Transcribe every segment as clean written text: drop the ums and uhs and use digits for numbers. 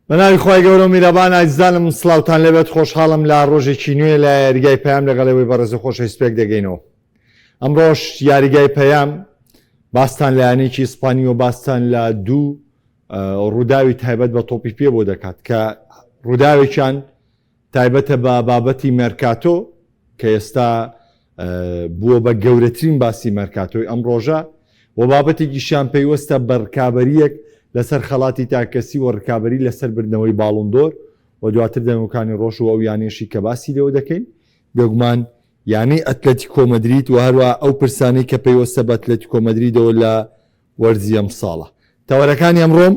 بەناوی خوای گەورە و میرەبان ئازیزانم سڵاوتان لێبێت خۆشحاڵم لە ڕۆژێکی نوێ لە یاریگای پەیام لەگەڵ ئێوەی بەڕێز و خۆشەویست پێک دەگەینەوە ئەمڕۆش یاریگای پەیام باستان لە یانەیەکی ئیسپانی و باستان لە دوو ڕووداوی تایبەت بە تۆپی پێ بۆ دەکات کە ڕووداوێکیان تایبەتە بە بابەتی مێرکاتۆ کە ئێستا بووە بە گەورەترین باسی مەرکاتۆی ئەم ڕۆژە و بابەتێکیشیان پەیوەستە بە ڕکابەرییەک لەسەر خەڵاتی تاکەکەسی و ڕکابەری لەسەر بردنەوەی باڵۆن دۆر و دواتر دەنگۆکانی ڕۆژ و ئەو یانەیەشی کە باسی لێوە دەکەین بێگومان یانەی ئەتلەتیکۆ مەدرید و هەروەها ئەو پرسانەی کە پەیوەستە بە ئەتلەتیکۆ مەدریدەوە لە وەرزی ئەمساڵە. تەوەرەکانی ئەمڕۆم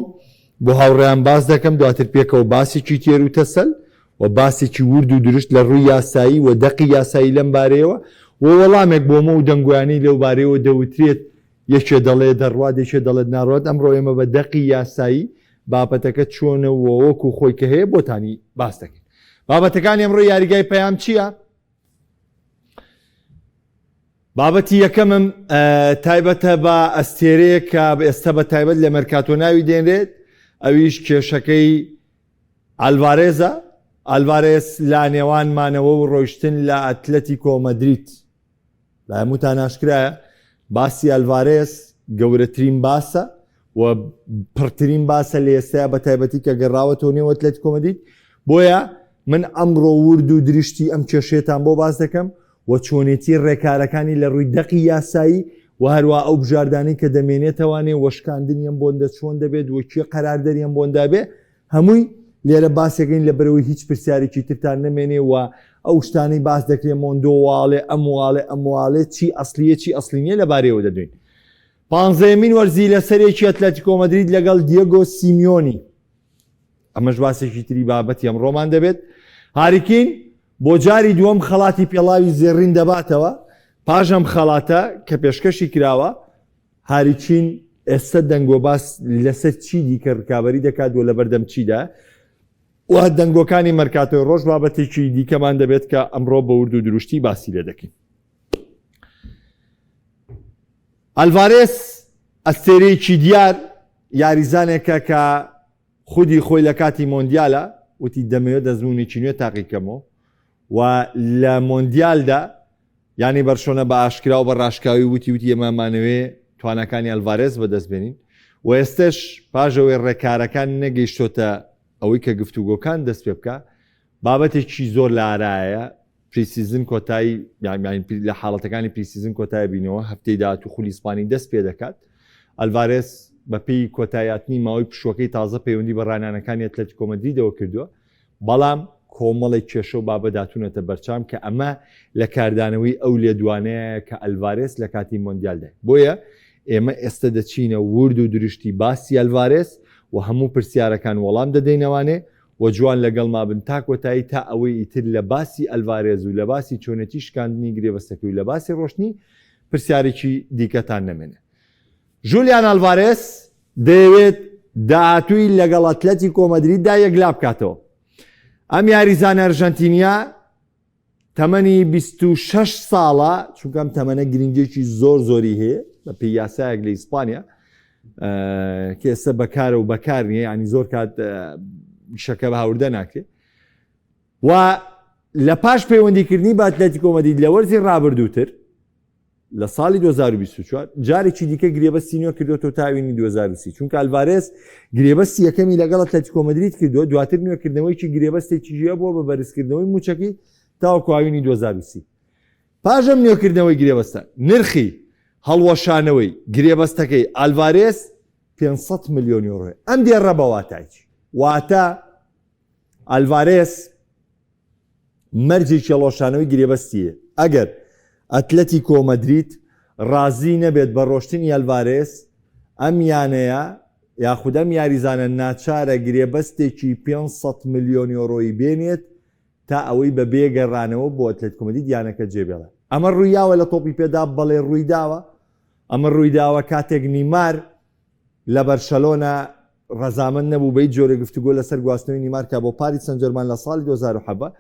بۆ هاوڕێیان باس دەکەم، دواتر پێکەوە باسێکی تێر و تەسەل و باسێکی ورد و درشت لە ڕووی یاسایی و دەقی یاسایی لەم بارەیەوە و وەڵامێک بۆ مە و دەنگۆیانەی لەو بارەیەوە دەوترێت، یەکێ دەڵێ دەڕوات یەکێ دەڵێت ناڕوات، ئەمڕۆ ئێمە بە دەقی یاسایی بابەتەکە چۆنە و وەکو خۆی کە هەیە بۆتانی باس دەکەین. بابەتەکانی ئەمڕۆی یاریگای پەیام چییە؟ بابەتی یەکەمم تایبەتە بە ئەستێرەیەک کە ئێستا بە تایبەت لە مەرکاتۆ ناوی دێنرێت ئەویش کێشەکەی ئالڤارێزە ئالڤارێز لە نێوان مانەوە و ڕۆیشتن لە ئەتلەتیکۆ مەدرید لە هەمووتان ئاشکرایە باسی ئەلڤارێز گەورەترین باسە و پڕترین باسە لە ئێستایا بە تایبەتی کە گەڕاوەتەوە نێو ئەتلەتیکۆ مەدرید بۆیە من ئەمڕۆ ورد و درشتی ئەم کێشەیەتان بۆ باس دەکەم و چۆنێتی ڕێکارەکانی لە ڕووی دەقی یاسایی و هەروە ئەو بژاردانەی کە دەمێنێتەوانێ وەشکاندنی ئەم بۆندە چۆن دەبێت و کێ قەراردەری ئەم بۆندا بێ هەمووی لێرە باسێکین لە بەرەوەی هیچ پرسیارێکی ترتان نەمێنێ و ئەو شتانەی باس دەکرێ مۆندۆ واڵێ ئەم واڵێ ئەم واڵێ چی ئەسلیە چی ئەسلی نییە لەبارەیەوە دەدوین پانزەیەمین وەرزی لەسەرێکی ئەتلەتیکۆ مەدرید لەگەڵ دیێگۆ سیمیۆنی ئەمەش باسێکی تری بابەتی ئەمڕۆمان دەبێت هاریکین بۆ جاری دووەم خەڵاتی پێڵاوی زێڕین دەباتەوە پاش ئەم خەڵاتە کە پێشکەشی کراوە هاریکین ئێستا دەنگۆباس لەسەر چی دیکە ڕکابی دەکات و لەبەردەم چیدا و دەنگۆکانی مەرکاتۆی ڕۆژ بابەتێکی دیکەمان دەبێت کە ئەمڕۆ بە ورد و درشتی باسی لێ دەکەین. ئەلڤارێس ئەستێرەیەکی دیار یاریزانێکە کە خودی خۆی لە کاتی مۆندیالە وتی دەمەوێت ئەزموونێکی نوێ تاقیکەمەوە و لە مۆندیالدا یانی بەرشۆنە بە ئاشکرا و بە ڕاشکاوی وتی وتی ئێمە مانەوێ تواناکانی ئەلڤارێز بەدەست بێنین و ئێستش پاژەوەی ڕێکارەکان نەگەیشتۆتە ئەوەی کە گفتوگۆکان دەست پێ بکە بابەتێکی زۆر لارایە pre-season کۆتایی لە حاڵەتەکانی pre-season کۆتای بینەوە هەفتەی داهاتوو خولی ئیسپانی دەست پێ دەکات ئەلڤارێس بەپێی کۆتایاتنی ماوەی پشووەکەی تازە پەیوەندی بە ڕانانەکانی ئەتلەتیکۆ مەدریدەوە کردووە بەڵام کۆمەڵێک کێشە و بابەت هاتوونەتە بەرچام کە ئەمە لە کاردانەوەی ئەو لێدوانەیە کە ئەلڤارێس لە کاتی مۆندیالدا بۆیە ئێمە ئێستا دەچینە ورد و درشتی باسی ئەلڤارێس و هەموو پرسیارەکان وەڵام دەدەینەوانێ و جوان لەگەڵما بن تا کۆتایی تا ئەوەی ئیتر لە باسی ئەلڤارێز و لە باسی چۆنێتی شکاندنی گرێبەستەکەی و لە باسی ڕۆشتنی پرسیارێکی دیکەتان نەمێنێ. ژولیان ئەلڤارێز دەیەوێت داهاتووی لەگەڵ ئەتلەتیکۆ مەدریددا یەکلا بکاتەوە. ئەم یاریزانە ئەرژەنتینیە تەمەنی 26 ساڵە چونکە ئەم تەمەنە گرنگێکی زۆر زۆری هەیە بە پێی یاسایەک لە ئیسپانیا کە ئێستا بەکارە و بەکار نییە ینی زۆر کات شەکە بە هاوردە ناکرێت و لە پاش پەیوەندیکردنی بە ئەتلەتیکۆ مەدرید لە وەرزی ڕابردووتر لە ساڵی 2024 جارێکی دیکە گرێبەستی نوێ کردوەوە تا هاوینی 2030 چونکە ئەلڤارێز گرێبەستی یەکەمی لەگەڵ ئەتلەتیکۆ مەدرید کردووە دواتر نوێکردنەوەیکی گرێبەستێکی ژیە بووە بە بەرزکردنەوەی موچەکەی تاوەکو هاوینی 2030 پاش ئەم نوێکردنەوەی گرێبەستە نرخی هەڵوەشانەوەی گرێبەستەکەی ئالڤارێز 500 ملیۆن یۆرۆیە ئەم دێڕە بە واتای چی واتە ئالڤارێز مەرجێکی هەڵوەشانەوەی گرێبەستی هەیە ئەگەر ئەتلەتیکۆ مەدرید ڕازی نەبێت بە ڕۆشتنی ئەلڤارێز ئەم یانەیە یاخود ئەم یاریزانە ناچارە گرێبەستێکی 500 ملیۆن یۆرۆیی بێنێت تا ئەوەی بە بێ گەڕانەوە بۆ ئەتلەتیکۆ مەدرید یانەکە جێبێڵێ ئەمە ڕوویاوە لە تۆپی پێدا بەڵێ ڕوویداوە ئەمە ڕوویداوە کاتێک نیمار لە بەرشەلۆنە ڕەزامەند نەبوو بە هیچ جۆرێک گفتوگۆ لەسەر گواستنەوەی نیمار کا بۆ پاریس سانجێرمان لە ساڵی 2017،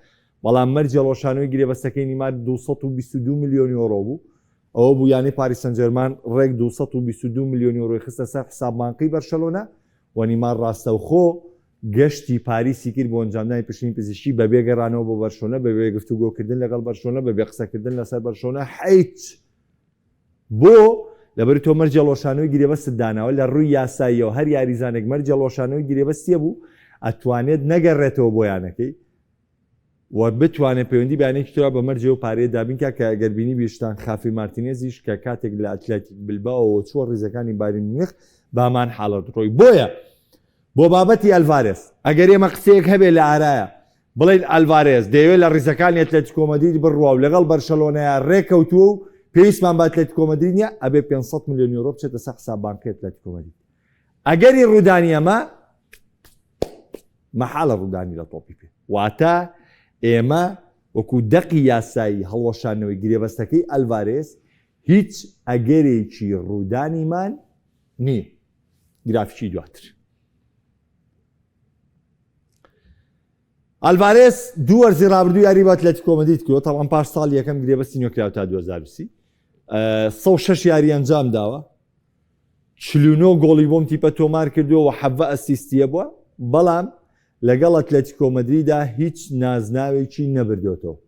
بەڵام مەرجی هەڵوەشانەوەی گرێبەستەکەی نیمار 222 ملیۆن یۆرۆ بوو، ئەوە بوو یانەی پاریس سانجێرمان ڕێک 222 ملیۆن یۆرۆی خستە سەر حساب بانقی بەرشەلۆنە و نیمار ڕاستەوخۆ. گەشتی پاریسی کرد بۆ ئەنجامدانی پشکنینی پزیشکی بەبێ گەڕانەوە بۆ بەرشۆنە، بەبێ گفتوگۆکردن لەگەڵ بەرشۆنە، بەبێ قسەکردن لەسەر بەرشۆنە، هیچ. بۆ؟ لەبەر تۆ مەرجی هەڵوەشانەوەی گرێبەستت داناوە، لە ڕووی یاساییەوە هەر یاریزانێک مەرجی هەڵوەشانەوەی گرێبەستی هەبوو، ئەتوانێت نەگەڕێتەوە بۆ یانەکەی و بتوانێت پەیوەندی بە یانەیەکی ترا بە مەرجی ئەو پارەیە دابین کا کە ئەگەر بینیبیشتان خافی مارتینێزیش کە کاتێک لە ئەتلەتیک بلباوەوە چووە ڕیزەکانی بایرن میونخ بە هەمان حاڵەت ڕۆی. بۆیە بۆ بابەتی ئەلڤارێز ئەگەر ئێمە قسەیەک هەبێت لە ئارایە بڵێین ئەلڤارێز دەیەوێت لە ڕیزەکانی ئەتلەتیکۆ مەدرید بڕوا و لەگەڵ بەرشەلۆنەیا رێککەوتووە و پێویستمان بە ئەتلەتیکۆ مەدرید نییە، ئەبێ 500 ملیۆن یۆرۆ بچێتە سەر حساب بانقی ئەتلەتیکۆ مەدرید. ئەگەری ڕوودانی ئەمە مەحاڵە ڕوودانی لە تۆپی پێ. واتە ئێمە وەکو دەقی یاسایی هەڵوەشاندنەوەی گرێبەستەکەی ئەلڤارێز هیچ ئەگەرێکی ڕوودانیمان نییە. گرافیکی دواتر. ئالڤارێز دوو وەرزی رابردوو یاری بە ئەتلەتیکۆ مەدرید کردووە، تەبعەن پاش ساڵی یەکەم گرێبەستی نوێکراوە تا 2030. 106 یاری ئەنجام داوە، 49 گۆڵی بۆم تیپە تۆمار کردووە و 17 ئەسیستیە بووە، بەڵام لەگەڵ ئەتلەتیکۆ مەدریدا هیچ نازناوێکی نەبردۆتەوە.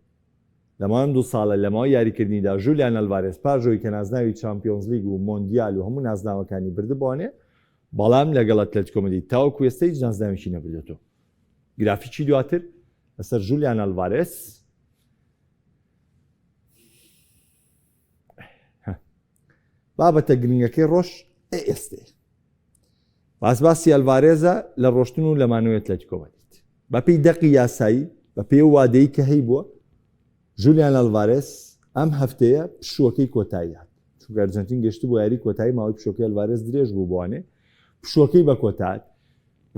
لە ماوەی ئەم دوو ساڵە لە ماوەی یاریکردنیدا ژولیان ئەلڤارێز پاش ئەوەی کە نازناوی چامپیۆنزلیگ و مۆندیال و هەموو نازناوەکانی بردبووانێ، بەڵام لەگەڵ ئەتلەتیکۆ مەدرید تاوەکو ئێستا هیچ نازناوێکی نەبردۆتەوە. گرافیکی دواتر لەسەر ژولیان ئەلڤارێز. بابەتە گرنگەکەی ڕۆژ ئێستێ باس باسی ئەلڤارێزە لە ڕۆشتن و لە مانەوەی ئەتلەتیکۆ مەدرید بەپێی دەقی یاسایی بەپێی وادەی کە هەیبووە ژولیان ئەلڤارێز ئەم هەفتەیە پشووەکەی کۆتایی هات، چونکە ئەرجەنتین گەشتبووە یاری کۆتایی، ماوەی پشووەکەی ئەلڤارێز درێژ بوو بۆوانێ پشووەکەی بە کۆتا هات.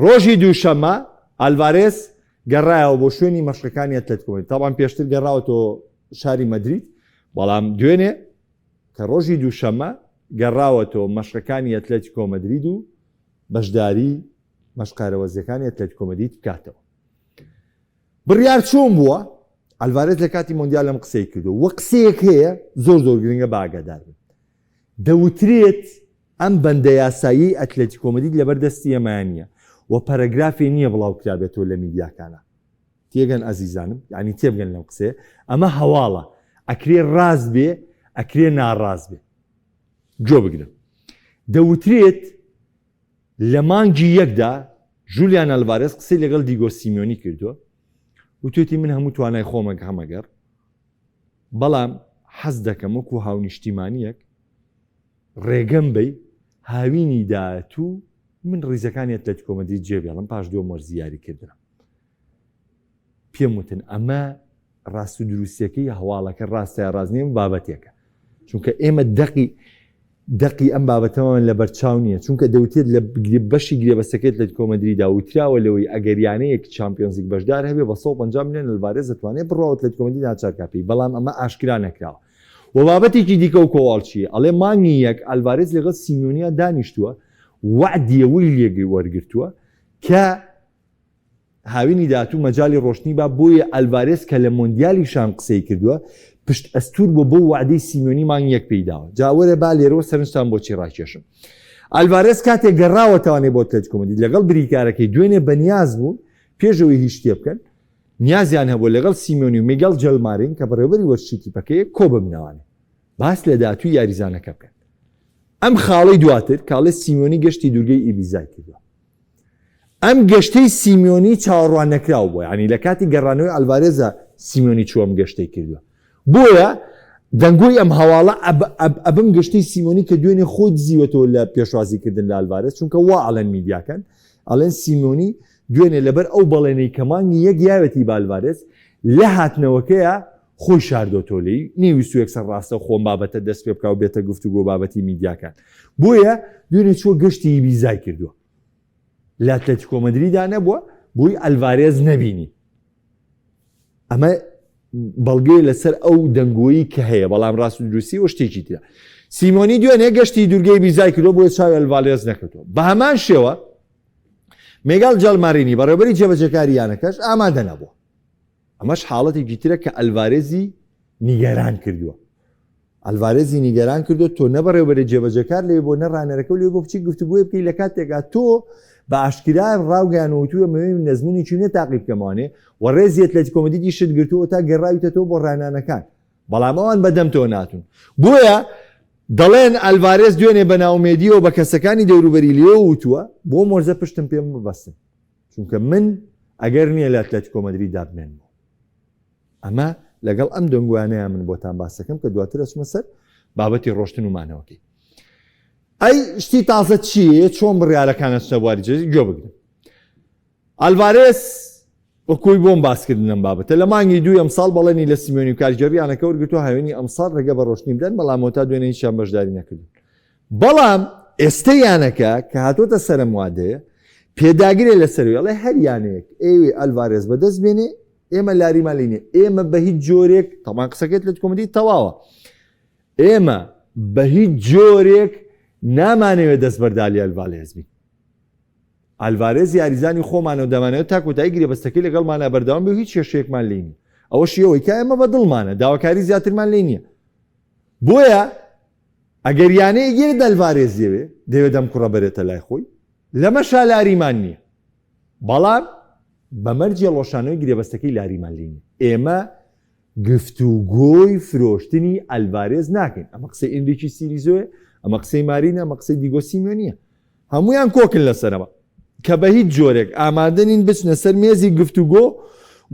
ڕۆژی دووشەممە ئالڤارێز گەڕایەوە بۆ شوێنی مەشقەکانی ئەتلەتیکۆ مەدرید، تەبعەن پێشتر گەڕاوەتەوە شاری مەدرید، بەڵام دوێنێ کە ڕۆژی دووشەممە گەڕاوەتەوە مەشقەکانی ئەتلەتیکۆ مەدرید و بەشداری مەشقە هەرەوەزیەکانی ئەتلەتیکۆ مەدرید بکاتەوە. بڕیار چۆن بووە؟ ئەلڤارێز لە کاتی مۆندیال ئەم قسەی کردووە و قسەیەک هەیە زۆر زۆر گرنگە با ئاگادار بن. دەوترێت ئەم بەندە یاساییەی ئەتلەتیکۆ مەدرید لەبەر دەستی ئێمەیان نییە و پەرەگرافێ نییە بڵاو کرابێتەوە لە میدیاکانا. تێگەن ئەزیزانم، یانی تێبگەن لەم قسەیە. ئەمە هەواڵە، ئەکرێ ڕاست بێ، ئەکرێ ناڕاست بێ. گوێ بگرن. دەوترێت لە مانگی یەکدا ژولیان ئەلڤارێز قسەی لەگەڵ دیگۆ سیمیۆنی کردووە وتوێتی من هەموو توانای خۆمە هەمەگەڕ بەڵام حەز دەکەم وەکو هاونیشتیمانیەک ڕێگەم بەی هاوینی داهاتوو من ڕیزەکانی ئەتلەتیکۆ مەدرید جێبێڵم پاش دووەم وەرزی یاریکردنم پێم وتن ئەمە ڕاست و دروستیەکەی هەواڵەکە ڕاستە یا ڕاست نییە بابەتێکە چونکە ئێمە دەقی دەقی ئەم بابەتەمان لە بەرچاو نییە چونکە دەوتێت لە بەشی گرێبەستەکەیت لە کۆمەدریدا وتراوە لەوەی ئەگەر یانەیەک چامپیۆنزیک بەشدار هەبێ بە 150 میلیۆن ئەلڤارێز دەتوانێت بڕاوت لە کۆمەدی ناچارکا پێی بەڵام ئەمە ئاشکرا نەکراوە و بابەتێکی دیکە و کۆواڵ چییە ئەڵێ مانگی یەک ئەلڤارێز لەگەڵ سیمیۆنیا دانیشتووە وەعدیەوەی لێگەی وەرگرتووە کە هاوینی داهاتوو مەجالی ڕۆشتنی با، بۆیە ئەلڤارێز کە لە مۆندیالیشان قسەی کردووە، پشت ئەستوور بووە بەو وەعدەی سیمیۆنی مانگی یەک پێی داوە. جا وەرە با لێرەوە سەرنجتان بۆ چی ڕاکێشم. ئەلڤارێز کاتێک گەڕاوەتەوانێ بۆ ئەتلەتیکۆ مەدرید لەگەڵ بریکارەکەی دوێنێ بەنیاز بوون پێش ئەوەی هیچ شتێ بکەن، نیازیان هەبووە لەگەڵ سیمیۆنی و میگێل جێلمارین کە بەڕێوەبەری وەرزشی تیپەکەیە کۆببنەوانێ باس لە داهاتووی یاریزانەکە بکەن. ئەم خاڵەی دواتر کاڵێ سیمیۆنی گەشتی دوورگەی ئیبیزای کردووە. ئەم گەشتەی سیمیۆنی چاوەڕوان نەکراو بووە، یانی لە کاتی گەڕانەوەی ئەلڤارێزا سیمیۆنی چووە ئەم گەشتەی کردووە. بۆیە دەنگۆی ئەم هەواڵە ئەبم گەشتەی سیمۆنی کە دوێنێ خۆی دزیوەتەوە لە پێشوازیکردن لە ئەلڤارێز، چونکە وا ئەڵێن میدیاکان، ئەڵێن سیمۆنی دوێنێ لەبەر ئەو بەڵێنەی کە مانگی یەک یاوێتی بە ئەلڤارێز، لە هاتنەوەکەیا خۆی شاردۆتەوە لێی، نەیویستووە یەکسەر ڕاستەوخۆ ئەم بابەتە دەست پێ بکا و بێتە گفتوگۆ بابەتی میدیاکان. بۆیە دوێنێ چووە گەشتی ئیبیزای کردووە. لە ئەتلەتیکۆ مەدریدا نەبووە، بۆی ئەلڤارێز نەبینی. ئەمە بەڵگەیە لەسەر ئەو دەنگۆیی کە هەیە، بەڵام ڕاست و دروستی و شتێکی ترە. سیمۆنی دوێنێ گەشتی دوورگەی ئیبیزای کردووە، بۆیە چاوی ئەلڤارێز نەکەوتووە. بە هەمان شێوە مێگال جالمارینی بەڕێوەبەری جێبەجێکاری یانەکەش ئامادە نەبووە. ئەمەش حاڵەتێکی ترە کە ئەلڤارێزی نیگەران کردووە. ئەلڤارێزی نیگەران کردووە تۆ نە بەڕێوبەری جێبەجێکار لەوێ بۆ نە ڕانەرەکە لەوێ بۆ بچی گفتوگۆی بکەی لە کاتێکا تۆ بە ئاشکرا ڕاوگەیان وتووە مەوێ نەزمونێکی نوێ تاقی بکەمەوانێ و ڕێزی ئەتلەتیکۆ مەدریدیشت گرتووە تا گەڕاویتەتەوە بۆ ڕانانەکان بەڵام ئەوان بەدەم تۆ ناتون بۆیە دەڵێن ئەلڤارێز دوێنێ بە ناومێدیەوە بە کەسەکانی دەوروبەری لیۆ وتووە بۆ مۆرزە پشتم پێم ببەستن چونکە من ئەگەر نییە لە ئەتلەتیکۆ مەدرید دابمێنمەوە. ئەمە لەگەڵ ئەم دەنگۆیانەیان من بۆتان باسەکەم کە دواتر ئەچمە سەر بابەتی ڕۆشتن و مانەوەکەی. ئەی شتی تازە چییە؟ چۆن بڕیارەکان ئەچنە بواری جێ گوێ بگرن. ئالڤارێز وەکوی بۆم باسکردن ئەم بابەتە لە مانگی دووی ئەمساڵ بەڵێنی لە سیمیۆنی و کارگێڕی یانەکە وەرگرتووە هاوینی ئەمساڵ ڕێگە بە ڕۆشتنی بدەن بەڵام تا دوێنێ هیچیان بەشداری نەکردوون بەڵام ئێستە یانەکە کە هاتۆتە سەر ئەم وادەیە پێداگرێ لەسەروی ئەڵێ هەر یانەیەک ئەیەوێ ئەلڤارێز بەدەست بێنێ ئێمە لاریمان لێ نییە ئێمە بە هیچ جۆرێک تەمان قسەکەت لە کۆمەدی تەواوە ئێمە بە هیچ جۆرێک نامانەوێت دەستبەرداری ئەلڤالێز بین ئالڤارێز یاریزانی خۆمانە و دەمانەوێت تا کۆتایی گرێبەستەکەی لەگەڵمانە بەردەوام بێ و هیچ کێشەیەکمان لێی نییە ئەوەشی ئەوەی کە ئێمە بە دڵمانە داواکاری زیاترمان لێی نییە بۆیە ئەگەر یانەیەک یەک ئەلڤارێز دەوێ دەوێت ئەم کوڕە بەرێتە لای خۆی لەمەشا لاریمان نییە بەڵام بە مەرجی هەڵوەشانەوەی گرێبەستەکەی لاریمان لێ نییە ئێمە گفتوگۆی فرۆشتنی ئەلڤارێز ناکەین ئەمە قسەی ئینریکی سیریزۆیە ئەمە قسەی مارینە ئەمە قسەی دیگۆ سیمیۆنیە هەمویان کۆکن لەسەرەوە کە بە هیچ جۆرێک ئامادە نین بچنە سەر مێزی گفتوگۆ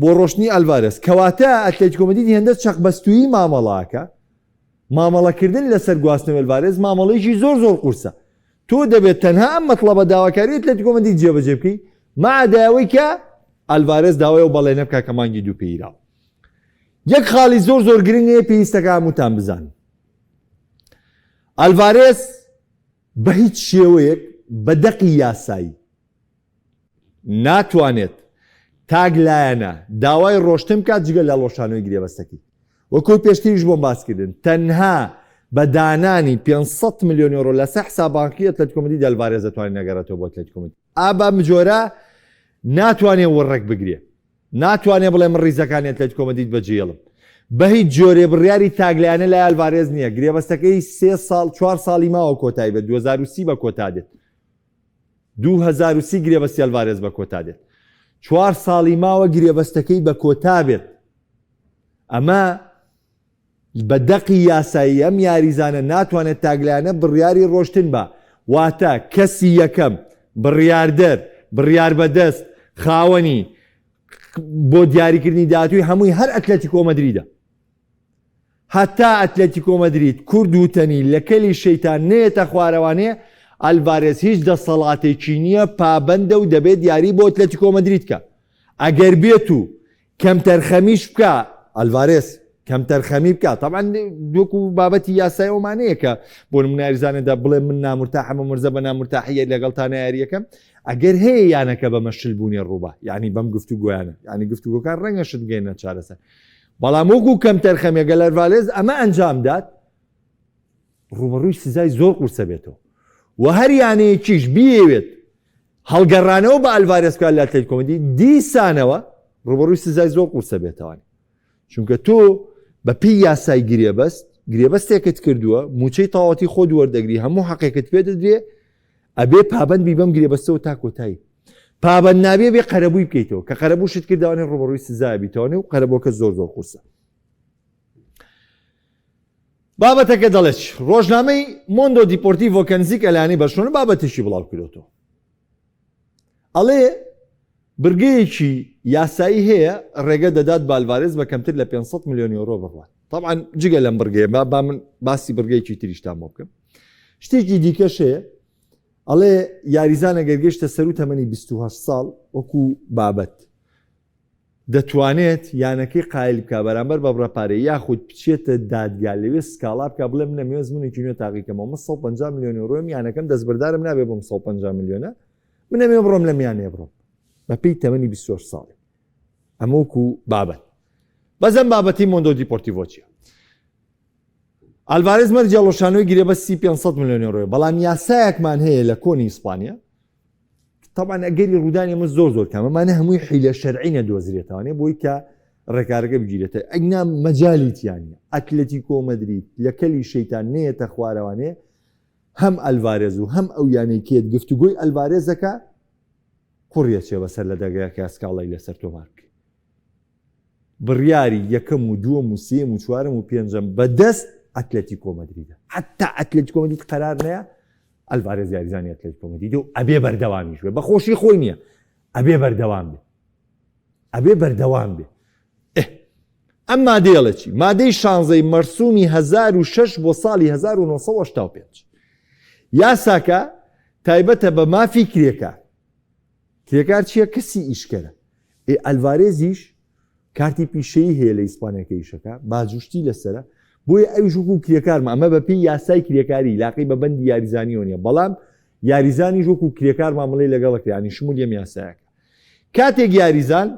بۆ ڕۆشتنی ئەلڤارێز کەواتە ئەتلەتیکۆ مەدرید هێندە چەقبەستوویی مامەڵاکە مامەڵەکردن لەسەر گواستنەوەی ئەلڤارێز مامەڵەیەکی زۆر زۆر قورسە. تۆ دەبێت تەنها ئەم مەتڵەبە داواکاریی ئەتلەتیکۆ مەدرید جێبەجێ بکەی، مەعدا ئەوەی کە ئەلڤارێز داوای ئەو بەڵێنە بکات کە مانگی دوو پێیراوە. یەک خاڵی زۆر زۆر گرنگ هەیە پێویستەکە هەمووتان بزانن. ئەلڤارێز بە هیچ شێوەیەک بە دەقی یاسایی ناتوانێت تاک لایەنە داوای ڕۆشتن بکات جگە لە هەڵوەشانەوەی گرێبەستەکەی. وەکو پێشتریش بۆم باسکردن تەنها بە دانانی 500 ملیۆن یۆرۆ لەسەر حساب بانقی ئەتلەتیکۆ مەدرید ئەلڤارێز دەتوانێت نەگەڕێتەوە بۆ ئەتلەتیکۆ مەدرید. ئا بەم جۆرە ناتوانێت وڕک بگرێ. ناتوانێت بڵێ من ڕیزەکانی ئەتلەتیکۆ مەدرید بەجێیەڵم. بەهیچ جۆرێ بڕیاری تاکلایەنە لای ئەلڤارێز نییە. گرێبەستەکەی سێ ساڵ چوار ساڵی ماوە کۆتایی بێت 2030 بە کۆتا دێت. 2030 گرێبەستی ئەلڤارێز بە کۆتا دێت. چوار ساڵی ماوە گرێبەستەکەی بە کۆتا بێت. ئەمە بە دەقی یاسایی ئەم یاریزانە ناتوانێت تاکلایەنە بڕیاری ڕۆشتن بە، واتە کەسی یەکەم، بڕیاردەر، بڕیاربەدەست، خاوەنی، بۆ دیاریکردنی داهاتووی هەمووی هەر ئەتلەتیکۆ مەدریدە. هەتا ئەتلەتیکۆ مەدرید کورد وتەنی لە کەلی شەیتان نەیەتە خوارەوانێ، ئەلڤارێز هیچ دەسەڵاتێکی نییە، پابەندە و دەبێت یاری بۆ ئەتلەتیکۆ مەدرید کە. ئەگەر بێت و کەمتەرخەمیش بکا ئەلڤارێز کەمتەرخەمی بکا تەبعەن وەکو بابەتی یاسای ئەومانەیە کە بۆ نمونە یاریزانێدا بڵێ من نامرتاحم و مرزە بە نامرتاحیە لەگەڵتان یاریەکەم ئەگەر هەیە یانەکە بەمە شل بوونی ڕووبا یعنی بەم گفتوگۆیانە یعنی گفتوگۆکان ڕەنگە شت بگەینە چارەسەر بەڵام وەکو کەمتەرخەمیە گەل ئەلڤارێز ئەمە ئەنجامدات ڕووبەڕووی سزای زۆر قورسە بێتەوە و هەر یانەیەکیش بیەوێت هەڵگەڕانەوە بە ئەلڤارێز بکات لە ئەتلەتیکۆ مەدرید دیسانەوە ڕووبەڕووی سزای زۆر قورسە بێتەوە چونکە تۆ بە پێی یاسای گرێبەست گرێبەستێکت کردووە موچەی تەواوەتی خۆت وەردەگری هەموو حەقێکت پێ دەدرێ ئەبێ پابند بی بەم گرێبەستەوە تا کۆتایی پابند نابێ بێ قەرەبووی بکەیتەوە کە قەرەبووشت کردوانێ ڕووبەڕووی سزا بیتەوەێ و قەرەبووەکە زۆر زۆر قورسە بابەتەکە دەڵێت، ڕۆژنامەی مۆندۆ دیپۆرتیڤۆ کە نزیکە لە یانەی بەرشلۆنە بابەتێکی بڵاوکردۆتەوە. ئەڵێ بڕگەیەکی یاسایی هەیە ڕێگە دەدات بە ئەلڤارێز بە کەمتر لە 500 ملیۆن یۆرۆ بڕوات. تەبعەن جگە لەم بڕگەیە با با من باسی بڕگەیەکی تریشتان بۆ بکەم. شتێکی دیکەش هەیە ئەڵێ یاریزان ئەگەر گەشتە سەروو تەمەنی 28 ساڵ وەکو بابەت دەتوانێت یانەکەی قایل بکا بەرامبەر بە بڕە پارەی یاخود بچێتە دادگا لەوێ سکاڵا بکا بڵێ من ئەمەوێ ئەزموونێکی نوێ تاقیکەمەوە من 150 ملیۆن یۆرۆم یانەکەم دەستبەردارم نابێ بۆم 150 ملیۆنە من ئەمەوێ بڕۆم لەم یانەیە بڕۆم بەپێی تەمەنی 28 ساڵی ئەمە وەکو بابەت بەس ئەم بابەتی مۆندۆ دیپۆرتیڤۆ چییە ئالڤارێز مەرجی هەڵوەشانەوەی گرێبەستی 500 ملیۆن یۆرۆیە بەڵام یاسایەکمان هەیە لە کۆنی ئیسپانیا تەبعەن ئەگەری ڕوودانی ئەمە زۆر زۆر کەمە مانە هەمووی حیلە شەرعی نەدۆزرێتەوانێ بۆی کە ڕێکارەکە بگیرێتە ئەگنا مەجالی تیانە ئەتلەتیکۆ مەدرید لە کەلی شەیتان نەیەتە خوارەوانێ هەم ئەلڤارێز و هەم ئەو یانەی کێت گفتوگۆی ئەلڤارێزەکە قوڕیەچێ بەسەر لە دەگایەکە سکاڵای لەسەر تۆمار بکەی. بڕیاری یەکەم و دووەم و سێیەم و چوارەم و پێنجەم بەدەست ئەتلەتیکۆ مەدریدە. حەتا ئەتلەتیکۆ مەدرید قەرار نەیە ئەلڤارێز یاریزانی ئەتلەتیکۆ مەدریدە و ئەبێ بەردەوامیش بێ. بە خۆشی خۆی نییە ئەبێ بەردەوام بێ. ئەبێ بەردەوام بێ. ئێ ئەم مادەیە ئەڵێ چی؟ مادەی شانزەی مەرسومی 1006 بۆ ساڵی 1985 یاساکە تایبەتە بە مافی کرێکار. کرێکار چییە؟ کەسی ئیشکەرە. ئێ ئەلڤارێزیش کارتی پیشەیی هەیە لە ئیسپانیا کە ئیشەکە باجوشتی لەسەرە بۆیە ئەویش وەکو کرێکارمە ئەمە بەپێی یاسای کرێکاری لاقی بە بەندی یاریزانیەوە نیە بەڵام یاریزانیش وەکو کرێکار مامەڵەی لەگەڵ کرانی شمولی ئەم یاسایەکە کاتێک یاریزان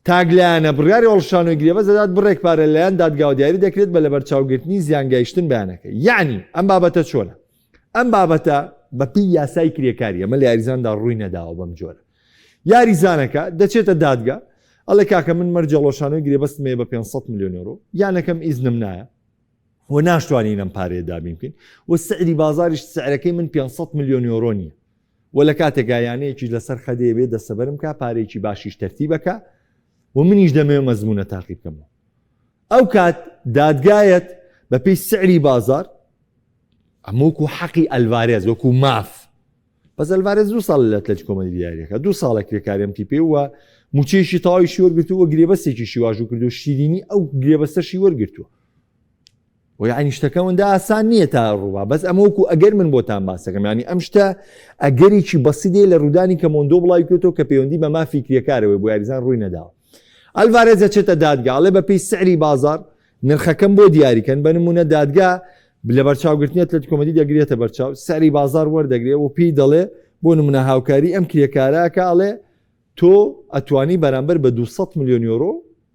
تاکلایەنە بڕیاری هەڵوەشانەوەی گرێبەست دەدات بڕێک پارە لەلایەن دادگاوە دیاری دەکرێت بە لەبەرچاوگرتنی زیانگەیشتن بە یانەکە یەعنی ئەم بابەتە چۆنە ئەم بابەتە بەپێی یاسای کرێکاری ئەمە لە یاریزاندا ڕووی نەداوە بەم جۆرە یاریزانەکە دەچێتە دادگا ئەڵێ کاکە من مەرجی هەڵوەشانەوەی گرێبەستم هەیە بە 500 ملیۆن یۆرۆ یانەکەم ئیزنم نایە و ناشتوانین ئەم پارەیە دابین بکەین و سعری بازاریش سعرەکەی من 500 ملیۆن یۆرۆ نییە و لە کاتێکا یانەیەکیش لەسەر خەدەیە بێ دەستەبەرم کا پارەیەکی باشیش تەرتیبەکە و منیش دەمەوێ مەزمونە تاقی بکەمەوە ئەو کات دادگایەت بەپێی سعری بازار ئەمە وەکو حەقی ئەلڤارێز وەکو ماف بەس ئەلڤارێز دوو ساڵ لە ئەتلەتیکۆ مەدرید یاریەکە دوو ساڵە کرێکاری ئەم تیپێ و موچەیەکی تەواویشی وەرگرتووە و گرێبەستێکیشی واژوو کردو شیرینی ئەو گرێبەستەشی وەرگرتووە و یعنی شتەکە ئەوەندە ئاسان نییە تا ڕووبا بەس ئەمە وەکو ئەگەر من بۆتان باسەکەم یعنی ئەم شتە ئەگەرێکی بەسیدەیە لە ڕوودانی کە مۆندۆ بڵاوی کردەوە کە پەیوەندی بە مافی کرێکارەوەی بۆ یاریزان ڕووی نەداوە ئەلڤارێز دەچێتە دادگا ئەڵێ بەپێی سعری بازاڕ نرخەکەم بۆ دیاریکەن بە نمونە دادگا لەبەرچاوگرتنی ئەتلەتیکۆ مەدرید دەگرێتە بەرچاو سعری بازاڕ وەردەگرێ و پێی دەڵێ بۆ نمونە هاوکاری ئەم کرێکارەکە ئەڵێ تۆ ئەتوانی بەرامبەر بە 200 ملیۆن یۆرۆ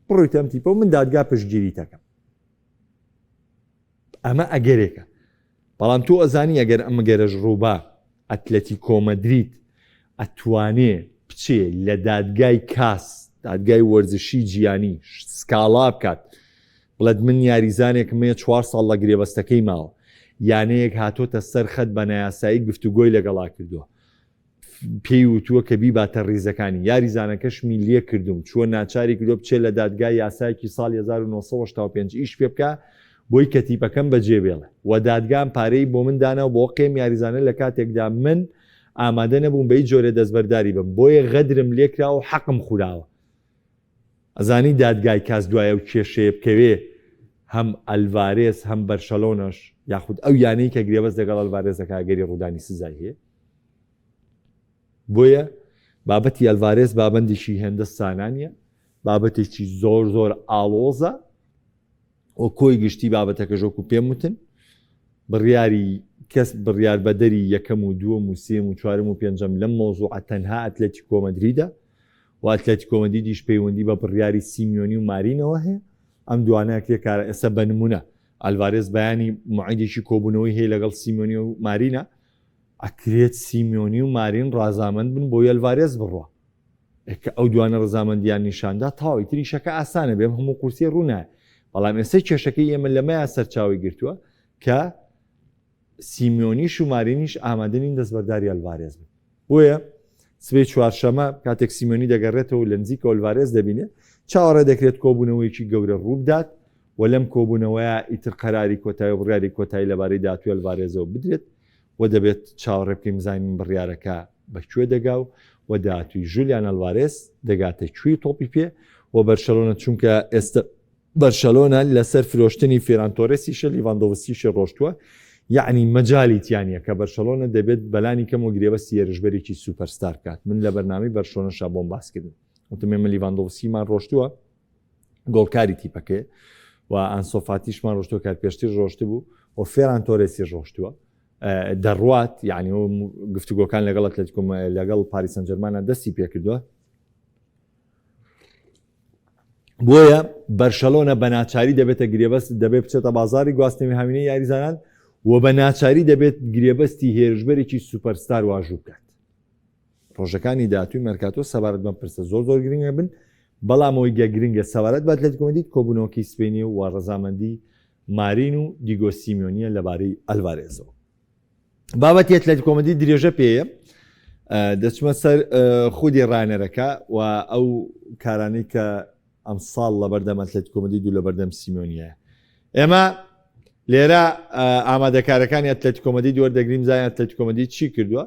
بڕۆیتە ئەم تیپە و من دادگا پشتگیریت ئەکەم ئەمە ئەگەرێکە بەڵام تۆ ئەزانی ئەگەر ئەم گەرەش ڕووبا ئەتلەتیکۆ مەدرید ئەتوانێ بچێ لە دادگای کاس، دادگای وەرزشی جیانی، سکاڵا بکات بڵێت من یاریزانێکم هەیە چوار ساڵ لە گرێبەستەکەی ماوە، یانەیەک هاتۆتە سەر خەت بە نایاسایی گفتوگۆی لەگەڵا کردووە، پێی وتووە کە بیباتە ریزەکانی، یاریزانەکەشمی لێکردووم، چووە ناچاری کردووە بچێت لە دادگا یاسایەکی ساڵی 1985 ئیش پێ بکا بۆی کە تیپەکەم بەجێبێڵێ و دادگام پارەی بۆ من دانا و بۆ قێم یاریزانە لە کاتێکدا من ئامادە نەبووم بە هیچ جۆرێ دەستبەرداری بم بۆیە غەدرم لێکرا و حەقم خوراوە. ئەزانی دادگای کاس دوای ئەو کێشەیە بکەوێ هەم ئەلڤارێز هەم بەرشەلۆنەش یاخود ئەو یانەی کە گرێبەست لەگەڵ ئەلڤارێز دەکا ئەگەری ڕوودانی سزای هەیە. بۆیە بابەتی ئەلڤارێز بابەندێکی هێندە سانا نییە بابەتێکی زۆر زۆر ئاڵۆزە و کۆی گشتی بابەتەکەش وەکو پێم وتن بڕیاری کەس بڕیار بەدەری یەکەم و دووەم و سێم و چوارم و پێنجەم لەم مەوزوعە تەنها ئەتلەتیکۆ مەدریدە و ئەتلەتیکۆ مەدریدیش پەیوەندی بە بڕیاری سیمیۆنی و مارینەوە هەیە ئەم دوانە کرێکارە ئێستا بە نمونە ئەلڤارێز بەیانی موعیدێکی کۆبوونەوەی هەیە لەگەڵ سیمیۆنی و مارینە ئەکرێت سیمیۆنی و مارین ڕازامەند بن بۆ ئەلڤارێز بڕوا کە ئەو دوانە ڕەزامەندیان نیشاندا تەواو ئیتر ئیشەکە ئاسانە بێم هەموو قورسیە ڕوونایە بەڵام ئێستا کێشەکەی ئێمە لەمەیا سەرچاوی گرتووە کە سیمیۆنیش و مارینیش ئامادە نین دەستبەرداری ئەلڤارێز بن بۆیە سبەی چوارشەمە کاتێک سیمیۆنی دەگەڕێتەوە لە نزیکەوە ئەلڤارێز دەبینێت چاوەڕێ دەکرێت کۆبوونەوەیەکی گەورە ڕووبدات و لەم کۆبوونەوەیە ئیتر قەراری کۆتایی و بڕیاری کۆتایی لەبارەی داهاتووی ئەلڤارێزەوە بدرێت و دەبێت چاوەڕێ بکەین بزانین بڕیارەکە بە کوێ دەگا و و داهاتووی ژولیان ئەلوارێز دەگاتە کوێی تۆپی پێ و بەرشەلۆنە چونکە ئێستا بەرشەلۆنە لەسەر فرۆشتنی فێران تۆرێسیشە لیڤاندۆڤسکیشی ڕۆشتووە یعنی مەجالی تیانە کە بەرشەلۆنە دەبێت بەلانی کەم و گرێبەستی هێرشبەرێکی سوپەرستار بکات من لە بەرنامەی بەرشۆنەشا بۆم باسکردن وتم ئێمە لیڤاندۆڤسکیمان ڕۆشتووە گۆڵکاری تیپەکەی و ئانسۆفاتیشمان ڕۆشتووە کار پێشتر ڕۆشتبوو و فێران تۆرێسی ڕۆشتووە دەڕوات یعنی گفتوگۆکان لەگەڵ ئەتلەتیکۆ لەگەڵ پاریس سانجێرمانە دەستی پێکردووە بۆیە بەرشەلۆنە بە ناچاری دەبێتە گرێبەست دەبێت بچێتە بازاری گواستنەوەی هاوینەی یاریزانان و بە ناچاری دەبێت گرێبەستی هێرشبەرێکی سوپەرستار واژوو بکات ڕۆژەکانی داهاتووی مێرکاتۆ سەبارەت بەم پرسە زۆر زۆر گرنگە بن، بەڵام ئەوەی گە گرنگە سەبارەت بە ئەتلەتیکۆ مەدرید کۆبوونەوەکەی سبەینێ و ڕەزامەندی مارین و دیگۆ سیمیۆنیە لەبارەی ئەلڤارێزەوە. بابەتی ئەتلەتیکۆ مەدرید درێژە پێیە. دەچمە سەر خودی ڕانەرەکە و ئەو کارانەی کە ئەمساڵ لەبەردەم ئەتلەتیکۆ مەدرید و لەبەردەم سیمۆنیە. ئێمە لێرە ئامادەکارەکانی ئەتلەتیکۆ مەدرید وەردەگرین بزانین ئەتلەتیکۆ مەدرید چی کردووە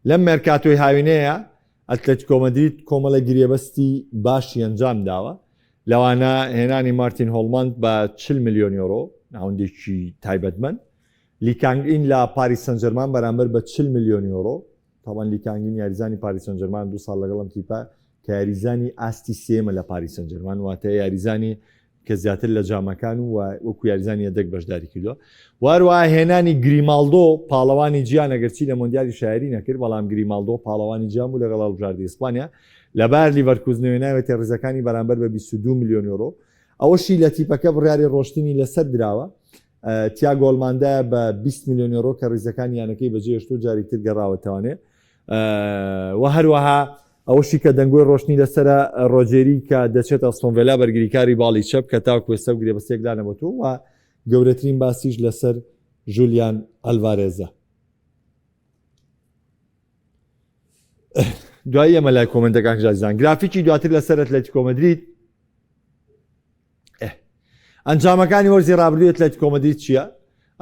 لەم مێرکاتۆی هاوینەیە. ئەتلەتیکۆ مەدرید کۆمەڵە گرێبەستی باشی ئەنجام داوە، لەوانە هێنانی مارتین هۆڵماند بە 40 ملیۆن یۆرۆ، ناوەندێکی تایبەتمەند، لی کانگ ئین لە پاریس سانجێرمان بەرامبەر بە 40 ملیۆن یۆرۆ، تاوان لی کانگ ئین یاریزانی پاریس سانجێرمان دوو ساڵ لەگەڵ ئەم تیپە کە یاریزانی ئاستی سێیەمە لە پاریس سانجێرمان، واتە یاریزانی کە زیاتر لە جامەکان و وەکو یاریزانی یەدەگ بەشداری کردووە و هەروەها هێنانی گریماڵدۆ پاڵەوانی جیان ئەگەرچی لە مۆندیالی شایری نەکرد بەڵام گریماڵدۆ پاڵەوانی جام بوو لەگەڵ هەڵبژاردەی ئیسپانیا لە بایەر لیڤەرکوزنەوە ناوێتە ریزەکانی بەرامبەر بە 22 ملیۆن یۆرۆ ئەوەشی لە تیپەکە بڕیاری ڕۆشتنی لەسەر دراوە تیاگۆ ئەلماندایە بە 20 ملیۆن یۆرۆ کە ریزەکانی یانەکەی بەجێهێشت و جارێکتر گەڕاوەتەوانێ و هەروەها ئەوەشی کە دەنگۆی ڕۆشتنی لەسەرە ڕۆجێری کە دەچێتە ئەستۆن ڤێلا بەرگریکاری باڵی چەپ کە تاوەکو ئێستا و گرێبەستێک دانەبەتووە و گەورەترین باسیش لەسەر ژولیان ئەلڤارێزە. دوایی ئەمە لای کۆمنتەکان ژازان گرافیکی دواتر لەسەر ئەتلەتیکۆ مەدرید ئەنجامەکانی وەرزی رابردوو ئەتلەتیکۆ مەدرید چییە؟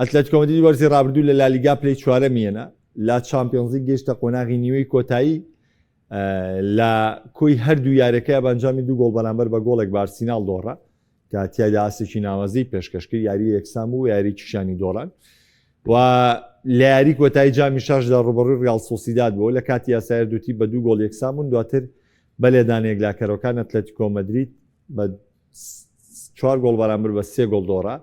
ئەتلەتیکۆ مەدرید وەرزی رابردوو لە لالیگا پلەی چوارەمیەنە لە چامپیۆنزلیگ گەیشتە قۆناغی نیوەی کۆتایی لە کۆی هەردوو یاریەکە بە ئەنجامی دوو گۆڵ بەرامبەر بە گۆڵێک بە ئارسیناڵ دۆڕا کە تیایدا ئاستێکی ناوازەی پێشکەش کرد یاری یەکسان بوو و یاری کیشانی دۆڕان و لە یاری کۆتایی جامی شاشدا ڕوبەڕووی ڕیاڵ سۆسیداد بوو لە کاتی یاسایەر دووتی بە دوو گۆڵ یەکسان بوون دواتر بە لێدانە یەکلاکەرەوەکان ئەتلەتیکۆ مەدرید بە چوار گۆڵ بەرامبەر بە سێ گۆڵ دۆڕا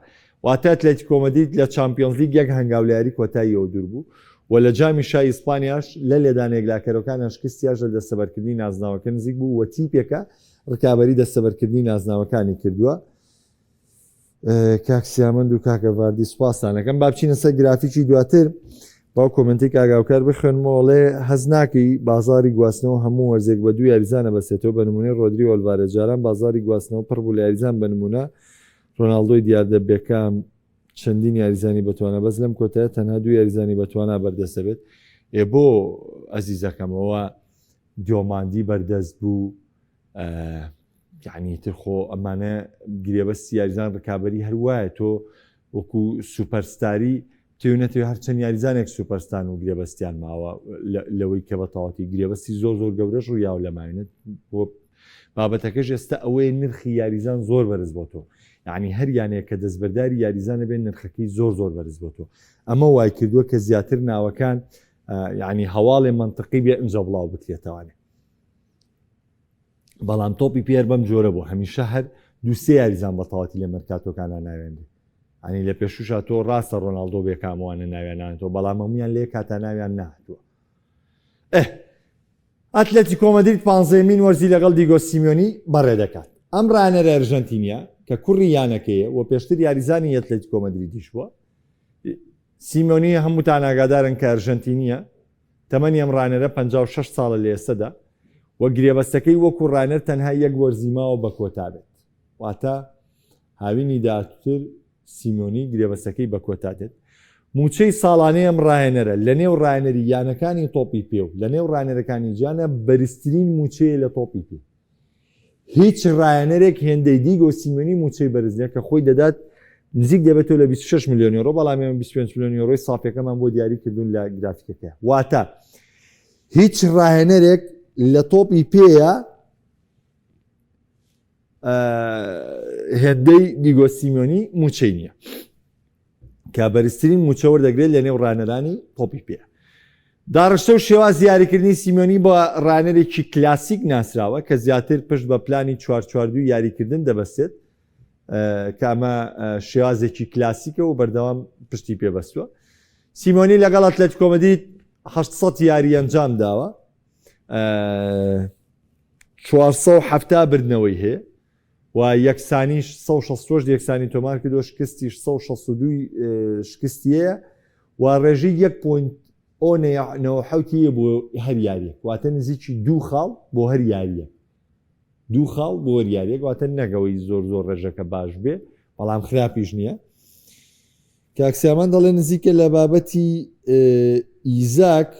واتە ئەتلەتیکۆ مەدرید لە چامپیۆنزلیگ یەک هەنگاو لە یاری کۆتاییەوە دوور بوو و لە جامی شای ئیسپانیاش لە لێدانە یەکلاکەرەوەکانیان شکستیاش لە دەستەبەرکردنی نازناوەکە نزیک بوو و تیپێکە ڕکابەری دەستەبەرکردنی نازناوەکانی کردووە. کاک سیامەند و کاکە ڤاردی سوپاستان ئەکەم با بچینە سەر گرافیکی دواتر با کۆمنتی کاگاوکار بخوێنمەوەڵێ هەز ناکەی بازاری گواستنەوە هەموو وەرزێک بە دوو یاریزانە بەسێتەوە بە نمونەی ڕۆدری ئۆلڤارێز جاران بازاری گواستنەوە پڕ بوو لە یاریزان بە نمونە ڕۆناڵدۆی دیاردە بێکام چەندین یاریزانی بەتوانا بەس لەم کۆتایە تەنها دوو یاریزانی بەتوانا بەردەست دەبێت ئێ بۆ ئەزیزەکەمەوە دیۆماندی بەردەست بوو یعنی تر خۆ ئەمانە گرێبەستی یاریزان ڕکابی هەر وایە تۆ وەکو سوپەرستاری تێو نەتەوێ هەرچەند یاریزانێک سوپەرستان و گرێبەستیان ماوە لەوەی کە بە تەواتی گرێبەستی زۆر زۆر گەورەش ڕوویاو لە ماینت بۆ بابەتەکەش ئێستا ئەوەیە نرخی یاریزان زۆر بەرز بۆ تۆ یعنی هەر یانەیە کە دەستبەرداری یاریزانە بێن نرخەکەی زۆر زۆر بەرز بۆ تۆ ئەمە وای کردووە کە زیاتر ناوەکان یعنی هەواڵێ منطقی بێ ئەمجا بڵاو بکرێتەوانێ بەڵام تۆپی پێر بەم جۆرە بوو هەمیشە هەر دووسێ یاریزان بەتەواتی لە مەرکاتۆکانە ناوێندێ ئەنی لە پێشوشا تۆ ڕاستە ڕۆناڵدۆ بێکاموانە ناویان ناتەوە بەڵام هەمویان لێ کاتا ناویان نهاتووە ئه ئەتلەتیکۆ مەدرید پانزەیەمین وەرزی لەگەڵ دیگۆ سیمیۆنی بەڕێ دەکات ئەم ڕانەرە ئەرژەنتینیە کە کوڕی یانەکەیە و پێشتر یاریزانی ئەتلەتیکۆ مەدریدیش بووە سیمۆنی هەمووتان ئاگادارن کە ئەرژەنتینیە تەمەنی ئەم ڕانەرە 56 ساڵە لە ئێستەدا و گرێبەستەکەی وەکو ڕانەر تەنها یەک وەرزی ماوە بە کۆتا بێت واتە هاوینی داهاتووتر سیمۆنی گرێبەستەکەی بە کۆتا دێت. مووچەی ساڵانەی ئەم ڕاهێنەرە لە نێو ڕاهێنەری یانەکانی تۆپی پێ و لە نێو ڕاهێنەرەکانی جیهانە بەرزترین مووچەیە لە تۆپی پێ. هیچ ڕاهێنەرێک هێندەی دیگۆ سیمۆنی مووچەی بەرز نییە کە خۆی دەدات نزیک دەبێتەوە لە 26 ملیۆن یۆرۆ بەڵام ئێمە 25 ملیۆن یۆرۆی سافیەکەمان بۆ دیاری کردوون لە گرافیکەکە واتە هیچ ڕاهێنەرێک لە تۆپی پێیە هێندەی دیگۆ سیمیۆنی موچەی نییە کە بەرزترین موچە وەردەگرێت لە نێو ڕانەرانی تۆپی پێ. داڕشتە و شێواز یاریکردنی سیمیۆنی بە ڕانەرێکی کلاسیک ناسراوە کە زیاتر پشت بە پلانی 4-4-2 یاریکردن دەبەستێت کە ئەمە شێوازێکی کلاسیکە و بەردەوام پشتی پێبەستووە. سیمۆنی لەگەڵ ئەتلەتیکۆ مەدرید 800 یاری ئەنجام داوە 470 بردنەوەی هەیە و یەکسانیش 168 یەکسانی تۆمار کردو شکستیش 162 شکستیەیە و ڕێژەی 1.97 بۆ هەر یاریەک واتە نزیکی دوو خاڵ بۆ هەر یاریەک دوو خاڵ بۆ هەر یاریەک واتە نەگەوەی زۆر زۆر ڕێژەکە باش بێ بەڵام خراپیش نییە کاک سیامان دەڵێ نزیکە لە بابەتی ئیزاک.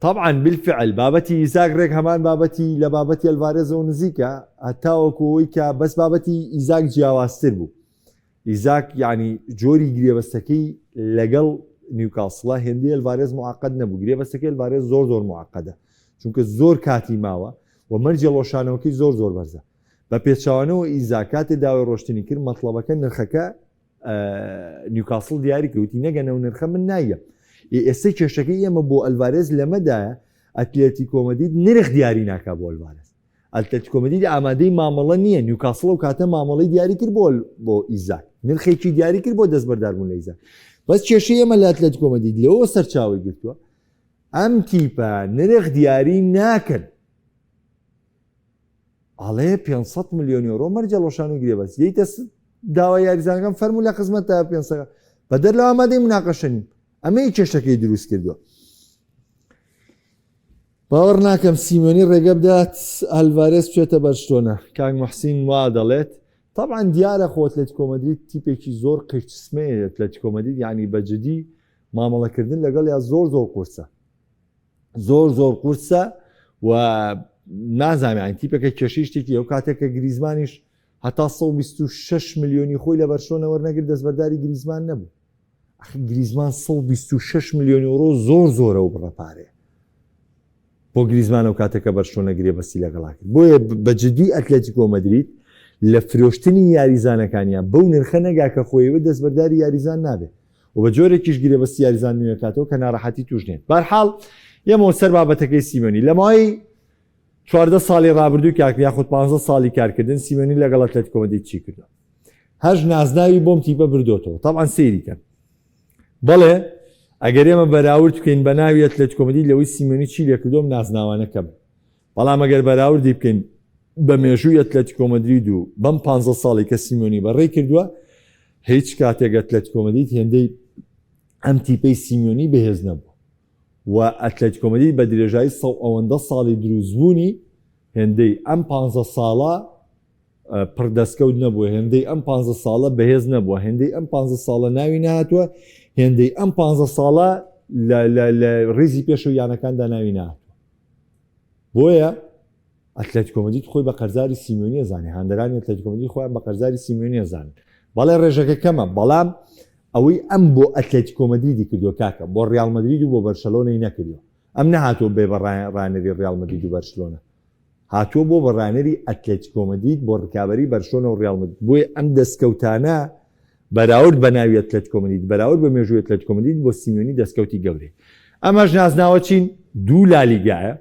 تەبعەن بالفعل بابەتی ئیزاک ڕێک هەمان بابەتی لە بابەتی ئەلڤارێزەوە نزیکە هەتاوەکو ئەوەی کە بەس بابەتی ئیزاک جیاوازتر بوو ئیزاک یعنی جۆری گرێبەستەکەی لەگەڵ نیوکاسڵە هێندەی ئەلڤارێز معقد نەبوو گرێبەستەکەی ئەلڤارێز زۆر زۆر معقدە چونکە زۆر کاتی ماوە و مەرجی ڵۆشانەوەکەی زۆر زۆر بەرزە بە پێچەوانەوە ئیزاک کاتێ داوای ڕۆشتنی کرد مەتڵەبەکە نرخەکە نیوکاسڵ دیاری کرد وتی نەگەنە و نرخە من نایەم ئێستا کێشەکەی ئێمە بۆ ئەلڤارێز لەمەدایە ئەتلەتیکۆ مەدرید نرخ دیاری ناکا بۆ ئەلڤارێز ئەتلەتیکۆ مەدرید ئامادەی مامەڵە نییە نیوکاسڵ و کاتە مامەڵەی دیاری کرد بۆ بۆ ئیزاک نرخێکی دیاری کرد بۆ دەستبەرداربوون لە ئیزاک بەس کێشەی ئێمە لە ئەتلەتیکۆ مەدرید لەوە سەرچاوەی گرتووە ئەم تیپە نرخ دیاری ناکەن ئەڵێ 500 ملیۆن یۆرۆ مەرجە ڵۆشان و گرێبەست یەیتە داوای یاریزانەکەم فەرموو لە خزمەتدا 500 بەدەر لەوە ئامادەی مناقەشە نیم ئەمەی کێشەکەی دروست کردووە باوەڕ ناکەم سیمۆنی ڕێگە بدات ئەلڤارێز بچێتە بەرشلۆنە کاک محسین وا دەڵێت طبعا دیارە خۆ ئەتلەتیکۆ مەدرید تیپێکی زۆر قیرچسمەیە ئەتلەتیکۆ مەدرید یعنی بە جدی مامەڵەکردن لەگەڵ یا زۆر زۆر قورسە زۆر زۆر قورسە و نازانم یعنی تیپەکە کێشەی شتێکی ئەو کاتێک کە گریزمانیش هەتا 126 ملیۆنی خۆی لە بەرشلۆنە وەرنەگرت دەستبەرداری گریزمان نەبوو ئەخ گریزمان 126 ملیۆن یۆرۆ زۆر زۆرە و بڕە پارەیە بۆ گریزمان ئەو کاتێکە بەرشلۆنە گرێبەستی لەگەڵا کرد بۆیە بە جدی ئەتلەتیکۆ مەدرید لە فرۆشتنی یاریزانەکانیان بەو نرخە نەگا کە خۆیەوە دەستبەرداری یاریزان نابێت و بە جۆرێکیش گرێبەستی یاریزان نوێکاتەوە کە ناڕەحەتی توش نێت. بەرحاڵ یەمەوە سەر بابەتەکەی سیمۆنی. لە ماوەی 14 ساڵی ڕابردووی کارکردن یاخود 15 ساڵی کارکردن سیمۆنی لەگەڵ ئەتلەتیکۆ مەدرید چی کردووە؟ هەشت نازناوی بۆم تیپە بردۆتەوە. تەبعەن سەیری کەن. بەڵێ ئەگەر ئێمە بەراورد بکەین بە ناوی ئەتلەتیکۆ مەدرید لەوەی سیمۆنی چی لێکردووە ئەم نازناوانە کەمن. بەڵام ئەگەر بەراوردی بکەین بە مێژووی ئەتلەتیکۆ مەدرید و بەم 15 ساڵی کە سیمۆنی بەڕێی کردووە هیچ کاتێک ئەتلەتیکۆ مەدرید هێندەی ئەم تیپەی سیمیۆنی بەهێز نەبوو و ئەتلەتیکۆ مەدرید بە درێژایی سە ئەوەندە ساڵی دروستبوونی هێندەی ئەم 15 ساڵە پڕ دەستکەوت نەبووە هێندەی ئەم 15 ساڵە بەهێز نەبووە هێندەی ئەم 15 ساڵە ناوی نهاتووە هێندەی ئەم 15 ساڵە لە ریزی پێش و یانەکاندا ناوی نهاتووە بۆیە ئەتلەتیکۆ مەدرید خۆی بە قەرزاری سیمیۆنی ئەزانێ، هاندەرانی ئەتلەتیکۆ مەدرید خۆیان بە قەرزاری سیمیۆنی ئەزانن. بەڵێ ڕێژەکە کەمە، بەڵام ئەوەی ئەم بۆ ئەتلەتیکۆ مەدریدی کردووە کاکە، بۆ ڕیاڵ مەدرید و بۆ بەرشەلۆنەی نەکردووە. ئەم نەهاتووە بێ بە ڕانەری ڕیاڵ مەدرید و بەرشلۆنە. هاتووە بۆ بە ڕانەری ئەتلەتیکۆ مەدرید بۆ ڕکابەری بەرشلۆنە و ڕیاڵ مەدرید. بۆیە ئەم دەستکەوتانە بەراورد بە ناوی ئەتلەتیکۆ مەدرید، بەراورد بە مێژووی ئەتلەتیکۆ مەدرید بۆ سیمیۆنی دەستکەوتی گەورەیە. ئەمەش نازناوە چین؟ دوو لالیگایە.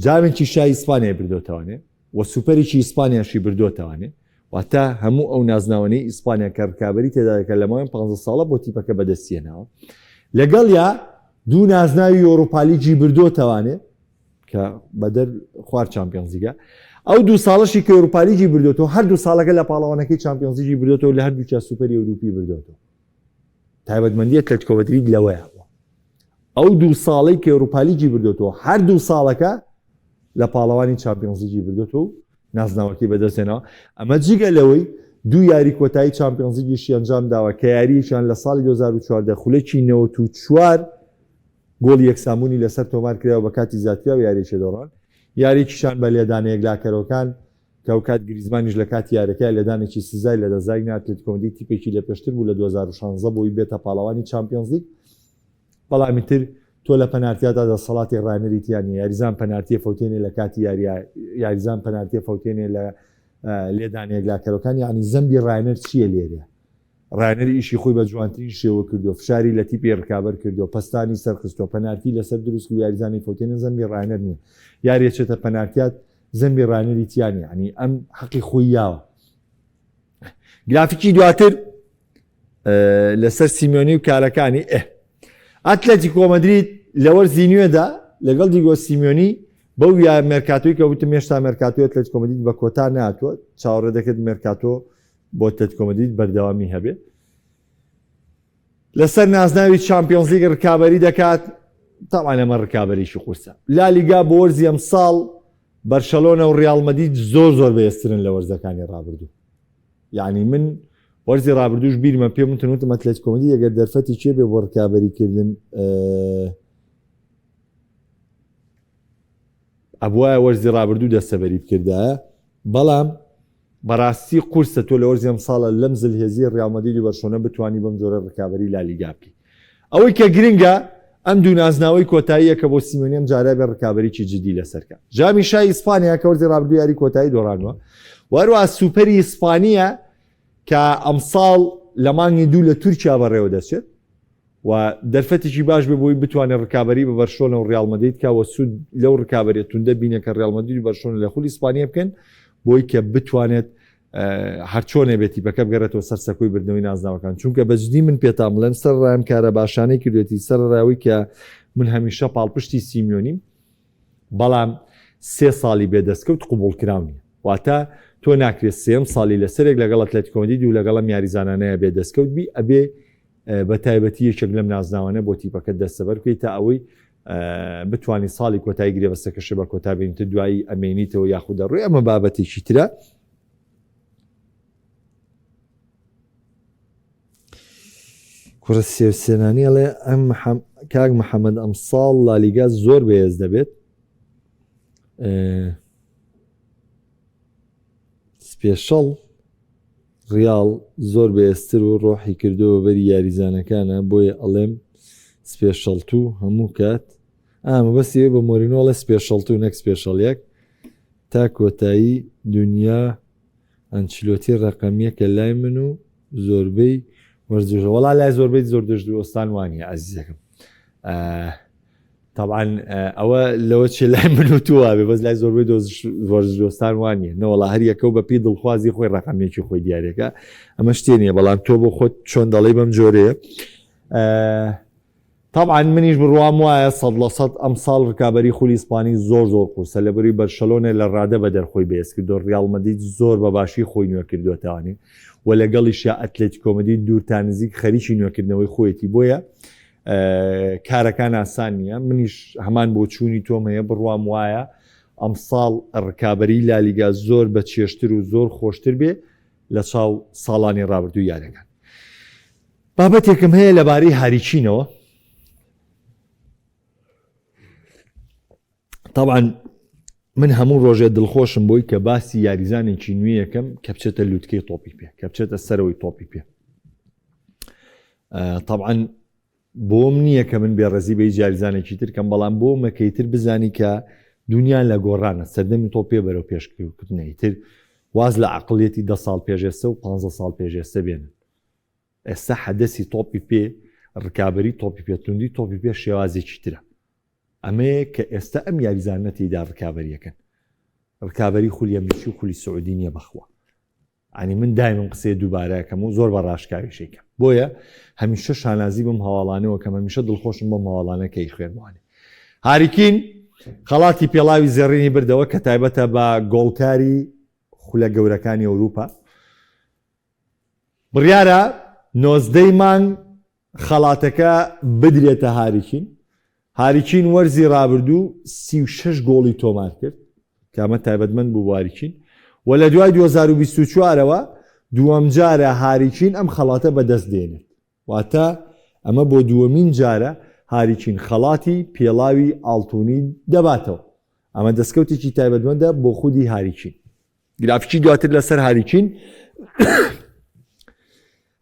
جامێکی شای ئیسپانیای بردۆتەوانێ و سوپەرێکی ئیسپانیاشی بردۆتەوانێ واتە هەموو ئەو نازناوانەی ئیسپانیا کە ڕکابەری تێدا دەکات لە ماوەی 15 ساڵە بۆ تیپەکە بەدەستیێناوە لەگەڵ یا دوو نازناوی یۆرۆپالیگی بردۆتەوانێ کە بەدەر خوار چامپیۆنزیگە ئەو دوو ساڵەشی کە یۆرۆپالیگی بردۆتەوە هەر دوو ساڵەکە لە پاڵەوانەکەی چامپیۆنزیگی بردۆتەوە لە هەردووکیا سوپەری ئەوروپی بردۆتەوە تایبەتمەندی ئەتلەتیکۆ مەدرید لەوەیە بووە ئەو دوو ساڵەی کە ئەوروپالیگی بردوێتەوە هەر دوو ساڵەکە لە پاڵەوانی چامپیۆنزلیگی بردوێتەوە و نازناوەکەی بەدەستهێناوە ئەمە جگە لەوەی دوو یاری کۆتایی چامپیۆنزلیگیشی ئەنجام داوە کە یارییەکیان لە ساڵی 2014 خولەکی 94 گۆڵی یەکسانبوونی لەسەر تۆمار کرا و بە کاتی زیادکراو یارییەکی دۆڕان یارییەکیشان بە لێدانە یەکلاکەرەوەکان کە ئەوکات گریزمانیش لە کاتی یاریەکەیا لێدانێکی سزای لەدەستدای نا، ئەتلەتیکۆ مەدرید تیپێکی لەپێشتر بوو لە 2016 بۆی بێتە پاڵەوانی چامپیۆنزلیگ، بەڵام ئیتر تۆ لە پەنارتیادا دەسەڵاتی ڕانەری تیا نیە، یاریزان پەنارتیە فەوتێنێ لە کاتی یارییا، یاریزان پەنارتیە فەوتێنێ لە لێدانە یەکلاکەرەکان، یەعنی زەمبی ڕانەر چیە لێرە؟ ڕانەر ئیشی خۆی بە جوانترین شێوە کردووە، فشاری لە تیپی ڕکابەر کردووە، پەستانی سەرخستووە، پەنارتی لەسەر دروست کردووە، یاریزانی فەوتێنێ زەمبی ڕانەر نیە، یاریە چێتە پەنارتیات زەمبی ڕانەری تیا نیە یعنی ئەم حەقی خۆی یاوە گرافیکی دواتر لەسەر سیمیۆنی و کارەکانی ئه ئەتلەتیکۆ مەدرید لە وەرزی نوێدا لەگەڵ دیگۆ سیمیۆنی بەو یا مێرکاتۆی کە وتم هێشتا مێرکاتۆی ئەتلەتیکۆ مەدرید بە کۆتا ناتوە چاوەڕێ دەکرد مێرکاتۆ بۆ ئەتلەتیکۆ مەدرید بەردەوامی هەبێ لەسەر نازناوی چامپیۆنزلیگ رکابەری دەکات، تاوان ئەمە رکابەریی قورسە. لالیگا بۆ وەرزی ئەمساڵ بەرشەلۆنە و ریاڵ مەدید زۆر زۆر بەهێزترن لە وەرزەکانی رابردوو. یانی من وەرزی ڕابردووش بیرمە پێم وتن وتم ئەتلەتیکۆ مەدرید ئەگەر دەرفەتی چێ بێ بۆ ڕکابەریکردن ئەبواە وەرزی ڕابردوو دەستەبەری بکردایە بەڵام بەڕاستی قورسە تۆ لە وەرزی ئەمساڵە لەم زلهێزی ڕیاڵ مەدرید و بەرشۆنە بتانی بەم جۆرە ڕکابەری لالیگا بکەیت ئەوەی کە گرنگە ئەم دوو نازناوەی کۆتاییە کە بۆ سیمۆنی ئەم جارە بێ ڕکابەریی جدی لەسەرکە جامی شای ئیسپانیا کە وەرزی ڕابردوو یاری کۆتایی دۆڕانوە و هەروەها سوپەری ئیسپانیە کە ئەمساڵ لە مانگی دوو لە تورکیا بەڕێوە دەچێت و دەرفەتێکی باش بێ بۆی بتوانێت ڕکابەری بە بەرشۆنە و ڕیاڵ مەدرید کا و سوود لەو ڕکابەریە توندە بینە کە ڕیاڵ مەدرید و بەرشۆنە لە خولی ئیسپانیا بکەن بۆی کە بتوانێت هەرچۆنێ بێت تیپەکە بگەڕێتەوە سەر سەکۆی بردنەوەی نازناوەکان چونکە بەجدی من پێتان بڵێم سەر ڕایم کارە باشانەی کردێتی سەر ڕاوی کە من هەمیشە پاڵپشتی سیمیۆنیم بەڵام سێ ساڵی بێ دەستکەوت قبوڵکراو نیە واتە تۆ ناکرێت سێم ساڵی لەسەرێک لەگەڵ ئەتلەتیکۆ مەدرید و لەگەڵ ئەم یاریزانانەیە بێ دەستکەوت بی ئەبێ بە تایبەتی یەکێک لەم نازناوانە بۆ تیپەکەت دەستەبەر بکەیت تا ئەوەی بتانی ساڵی کۆتایی گرێبەستەکەشە بە کۆتا بینیت دوایی ئەمێنیتەوە یاخود دەڕۆی ئەمە بابەتێکی ترە. کوڕە سێوسێنانی ئەڵێ ئەم کاک محەممەد ئەمساڵ لالیگا زۆر بەهێز دەبێت special ڕیاڵ زۆر بەهێزتر و ڕۆحی کردووە بەری یاریزانەکانە بۆیە ئەڵێم special two هەموو کات ئامە بەسی بە مۆرینۆڵە special two نەک special یەک تا کۆتایی دنیا ئەنچلۆتی ڕەقەمیەکە لای من و زۆربەی وەرزش وەڵا لای زۆربەی زۆر دۆستان وانە ئازیزەکەم تەبعەن ئەوە لەوە چێ لای من و تو وابێ بەس لای زۆربەی وەرزش دۆستان وان نییە نەوەڵا هەر یەکە و بەپی دڵخوازی خۆی ڕقمێکی خۆی دیارەکە ئەمە شتێ نییە بەڵام تۆ بۆ خۆت چۆن دەڵێ بەم جۆرەیە طبعا منیش بڕوام وایە سەد لە سەد ئەم ساڵ ڕکابی خولی ئیسپانی زۆر زۆر قورسە لە بەری بەرشەلۆنێ لە ڕادە بە دەرخۆی بەێز کردو ڕیاڵ مەدرید زۆر بە باشی خۆی نوێ کردوێتوانێ و لەگەڵیشیا ئەتلەتیکۆ مەدرید دوور تا نزیک خەریکی نوێکردنەوەی خۆیەتی بۆیە کارەکان ئاسان نییە منیش هەمان بۆچوونی تۆم هەیە بڕوام وایە ئەمساڵ ڕکابی لالیگا زۆر بە چێشتر و زۆر خۆشتر بێ لە چاو ساڵانی ڕابردوو یارەکان بابەتێکم هەیە لەبارەی هاریچینەوە طبعا من هەموو ڕۆژێ دڵخۆشم بۆی کە باسی یاریزانێکی نوێیەکەم کە بچێتە لوتکەی تۆپی پێ کە بچێتە سەرەوەی تۆپی پێ طبعا بۆم نییە کە من بێڕێزی بە هیچ یاریزانێکی تر کەم بەڵام بۆ مەکەی تر بزانی کە دنیا لە گۆڕانە سەردەمی تۆ پێ بەرەو پێشکردنەی تر واز لە عقلیەتی ده ساڵ پێشێستە و 15 ساڵ پێشێستە بێنن ئێستا حەدەسی تۆپی پێ ڕکابی تۆپی پێ توندی تۆپی پێ شێوازێکی ترە ئەمەیە کە ئێستا ئەم یاریزانە تێیدا ڕکابەریەکەن ڕکابەری خولی ئەمریکی و خولی سعودی نییە بەخوا عنی من دایمم قسەیە دووبارەکەم و زۆر بە ڕاشکاویشەکەم بۆیە هەمیشە شانازی بم هەواڵانەوە کەم هەمیشە دڵخۆشم بەم هەواڵانە کەی خوێنوانێ هاریکین خەڵاتی پێڵاوی زێڕینی بردەوە کە تایبەتە بە گۆڵکاری خولە گەورەکانی ئەوروپا بڕیارە نۆزدەی مانگ خەڵاتەکە بدرێتە هاریکین. هاریکین وەرزی رابردوو 36 گۆڵی تۆمار کرد کە ئەمە تایبەتمەند بوو بۆ هاریکین و لە دوای 2024ەوە دووەمجارە هاریکین ئەم خەڵاتە بەدەست دێنێت. واتە ئەمە بۆ دووەمین جارە هاریکین خەڵاتی پێڵاوی ئاڵتونی دەباتەوە. ئەمە دەستکەوتێکی تایبەتمەندە بۆ خودی هاریکین. گرافیکی دواتر لەسەر هاریکین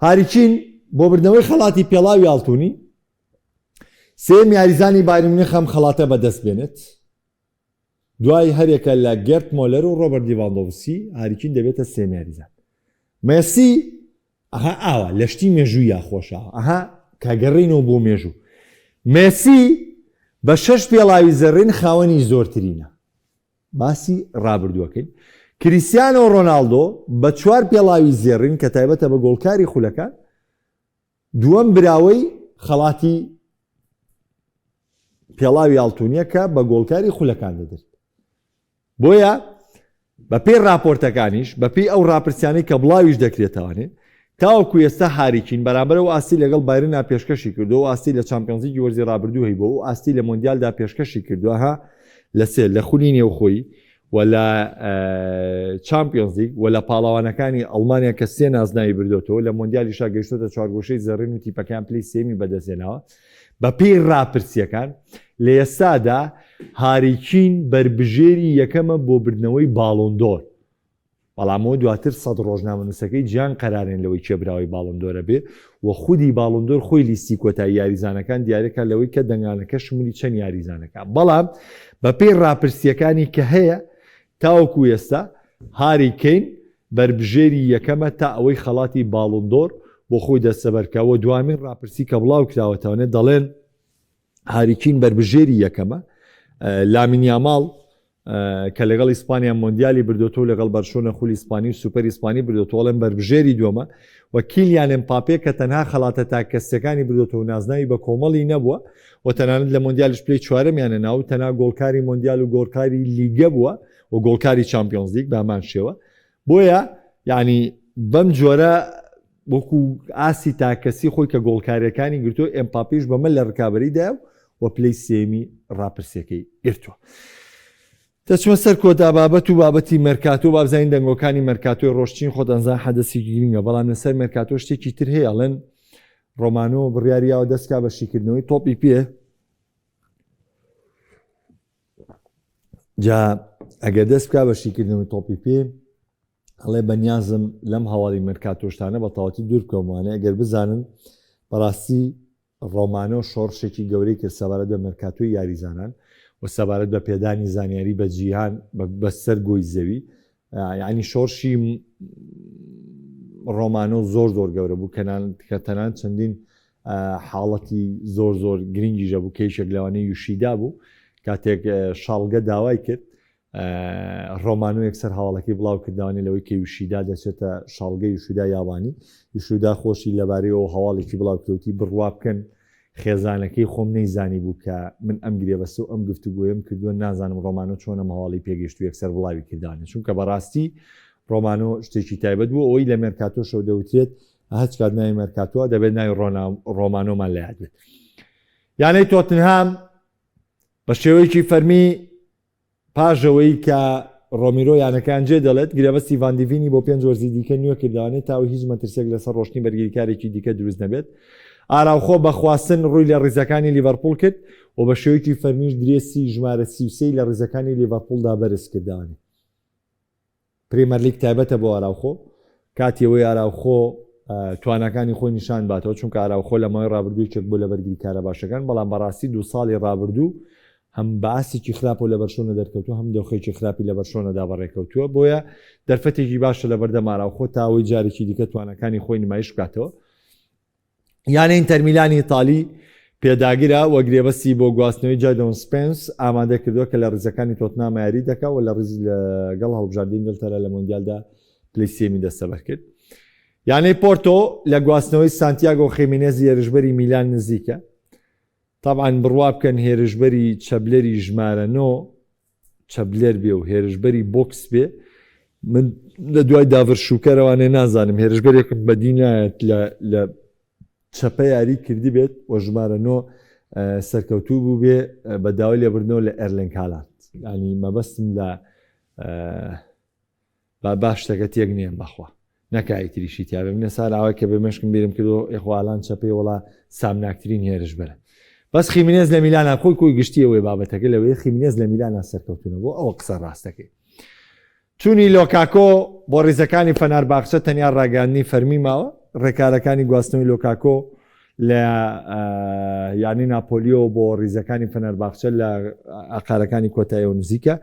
هاریکین بۆ بردنەوەی خەڵاتی پێڵاوی ئاڵتونی سێم یاریزانی بایرن میونخ ئەم خەڵاتە بەدەست بێنێت دوای هەرێکە لە گێرت مۆلەر و ڕۆبەرت لیڤاندۆڤسکی هاریکین دەبێتە سێم یاریزان مێسی ئەها ئاوا لە شتی مێژوو یا خۆشە ئەها کاگەڕینەوە بۆ مێژوو مێسی بە شەش پێڵاوی زەڕین خاوەنی زۆرترینە باسی رابردووەکەین، کریستیانۆ رۆناڵدۆ بە چوار پێڵاوی زێڕین کە تایبەتە بە گۆڵکاری خولەکان، دووەم براوەی خەڵاتی پێڵاوی ئاڵتونیە کە بە گۆڵکاری خولەکان دەدرێت. بۆیە بەپێی راپۆرتەکانیش بەپێی ئەو راپرسیانەی کە بڵاویش دەکرێتەوانێ تاوەکو ئێستا هاری کین بەرامبەر ئەو ئاستی لەگەڵ بایرندا پێشکەشی کردووە، ئەو ئاستی لە چامپیۆنزلیگی وەرزی رابردوو هەیبووە، ئەو ئاستی لە مۆندیالدا پێشکەشی کردووە، ها لە سێ لە خولی نێوخۆیی و لە چامپیۆنزلیگ و لە پاڵەوانەکانی ئەڵمانیا کە سێ نازناوی بردۆتەوە لە مۆندیالیشا گەیشتۆتە چوارگۆشەی زێڕین و تیپەکەیان پلەی سێیەمی بەدەستهێناوە بەپێی راپرسییەکان لە ئێستادا هاری کین بەربژێری یەکەمە بۆ بردنەوەی باڵۆن دۆر بەڵام ئەوە دواتر سەد ڕۆژنامەنووسەکەی جیهان قەرارێن لەوەی کێ براوەی باڵۆندۆرە بێ و خودی باڵۆندۆر خۆی لیستی کۆتایی یاریزانەکان دیارەکە لەوەی کە دەنگانەکە شمولی چەند یاریزانەکە بەڵام بەپێی ڕاپرسیەکانی کە هەیە تاوەکو ئێستا هاری کەین بەربژێری یەکەمە تا ئەوەی خەڵاتی باڵۆندۆر بۆ خۆی دەستەبەرکە و دوامین ڕاپرسی کە بڵاو کراوەتەوەێ دەڵێن هاری کین بەربژێری یەکەمە لامین یاماڵ کە لەگەڵ ئیسپانیا مۆندیالی بردۆتەوە لەگەڵ بەرشۆنە خولی ئیسپانی و سوپەر ئیسپانی بردۆتەوە بەربژێری دووەمە و کیلیان ئێمپاپێ کە تەنها خەڵاتە تاکەسیەکانی بردۆتەوە نازناوی بە کۆمەڵی نەبووە و تەنانەت لە مۆندیالیش پلەی چوارەمیانە ناو تەنها گۆڵکاری مۆندیال و گۆڵکاری لیگە بووە و گۆڵکاری چامپیۆنزلیگ بامان شێوە بۆیە یعنی بەم جۆرە وەکو ئاستی تاکەسی خۆی کە گۆڵکاریەکانی گرتووە ئێمپاپیش بەمە لە ڕکابەریدایە و پلەی سێیەمی ڕاپرسیەکەی گرتووە. دەچمە سەر کۆتا بابەت و بابەتی مێرکاتۆ بابزانین دەنگۆکانی مێرکاتۆی ڕۆژ چین خۆتان زان حەدەسێکی گرنگە بەڵام لەسەر مێرکاتۆ شتێکی تر هەیە ئەڵێن ڕۆمانۆ بڕیاریاوە دەستکا بە شیکردنەوەی تۆپی پێ جا ئەگەر دەست بکا بە شیکردنەوەی تۆپی پێ ئەڵێ بەنیازم لەم هەواڵی مێرکاتۆشتانە بە تەواتی دوور بکەومانێ ئەگەر بزانن بەڕاستی ڕۆمانۆ شۆڕشێکی گەورەی کرد سەبارەت بە مێرکاتۆی یاریزانان و سەبارەت بە پێدانی زانیاری بە جیهان بەسەر گۆی زەوی یعنی شۆڕشی ڕۆمانۆ زۆر زۆر گەورە بوو کە تەنان چەندین حاڵەتی زۆر زۆر گرنگیژە بوو کەیشێک لەوانەیە یوشیدا بوو کاتێک شاڵگە داوای کرد ڕۆمانۆ یەکسەر هەواڵەکەی بڵاو کردوانێ لەوەی کە یوشیدا دەچێتە شاڵگە یوشودا یابانی یوشودا خۆشی لەبارەیەوە هەواڵێکی بڵاو کردوتی بڕوا بکەن خێزانەکەی خۆم نەیزانی بوو کە من ئەم گرێبەستە و ئەم گفتوگۆیەم کردووە نازانم ڕۆمانۆ چۆن ئەم هەواڵی پێگەیشت و یەکسەر بڵاوی کردوانێ چونکە بەڕاستی ڕۆمانۆ شتێکی تایبەت بوو ئەوەی لە مێرکاتۆشەوە دەوترێت هەچ کات ناوی مێرکاتۆ دەبێت ناوی ڕۆمانۆمان لە یاد بێت یانەی تۆتنهام بە شێوەیەکی فەرمی پاش ئەوەی کە ڕۆمیرۆ یانەکەیان جێ دەڵێت، گرێبەستی ڤان دیڤینی بۆ پێنج وەرزی دیکە نوێ کردوانێت تاوەی هیچ مەترسیەک لەسەر ڕۆشتنی بەرگریکارێکی دیکە دروست نەبێت. ئاراوخۆ بە خواستن ڕووی لە ڕیزەکانی لیڤەرپوڵ کرد و بە شێوەیەکی فەرمیش درێسی ژمارە 33 ی لە ڕیزەکانی لیڤەرپوڵدا بەرز کردوانێت. پرێمەرلیگ تایبەتە بۆ ئاراوخۆ، کاتی ئەوەی ئاراوخۆ تواناکانی خۆی نیشان باتەوە، چونکە ئاراوخۆ لە ماوەی رابردوو یەکێک بوو لە بەرگریکارە باشەکان، بەڵام بەڕاستی دوو ساڵی رابردوو هەم بە ئاستێکی خراپەوە لە بەرشۆنە دەرکەوتووە، هەم دۆخێکی خراپی لە بەرشۆنەدا بەڕێکەوتووە، بۆیە دەرفەتێکی باشە لەبەردەم ئاراوخۆ تا ئەوەی جارێکی دیکە تواناکانی خۆی نمایش بکاتەوە. یانەی ئینتەرمیلانی ئیتالی پێداگرە و گرێبەستی بۆ گواستنەوەی جادۆن سپێنس ئامادە کردووە کە لە ریزەکانی تۆتنام یاری دەکا و لە ریز لەگەڵ هەڵبژاردەی ئینگلتەرا لە مۆندیالدا پلەی سێمی دەستەبەر کرد. یانەی پۆرتۆ لە گواستنەوەی سانتیاگۆ خیمینێزی هێرشبەری میلان نزیکە. تەبعەن بڕوا بکەن هێرشبەری چەبلەری ژمارە نۆ چەبلەر بێ و هێرشبەری بۆکس بێ من لە دوای داڤر شوکەرەوانێ نازانم هێرشبەرێکم بەدی نایەت لە چەپە یاری کردی بێت و ژمارە نۆ سەرکەوتوو بوو بێ بە داوای لێبردنەوە لە ئێرلینگ هالاند ینی مەبەستم لە با با شتەکە تێک نێم بەخوا نەکا ئیتریشی تیابێ من ئێستا ئاوای کە بێ مێشکم بیرم کردو ئێخۆ ئالان چەپێ وڵا سامناکترین هێرش بەرە بەس خیمینێز لە میلانا خۆی کۆی گشتی ئەوەی بابەتەکە لەوەی خیمینێز لە میلانا سەرکەوتونە بۆ ئەوە قسە ڕاستەکەی چوونی لۆکاکۆ بۆ ڕیزەکانی فەنارباخچە تەنیا ڕاگەاندنی فەرمی ماوە ڕێکارەکانی گواستنەوەی لۆکاکۆ لە یانەی ناپۆلیەوە بۆ ریزەکانی فەنەرباخچە لە ئاقارەکانی کۆتاییەوە نزیکە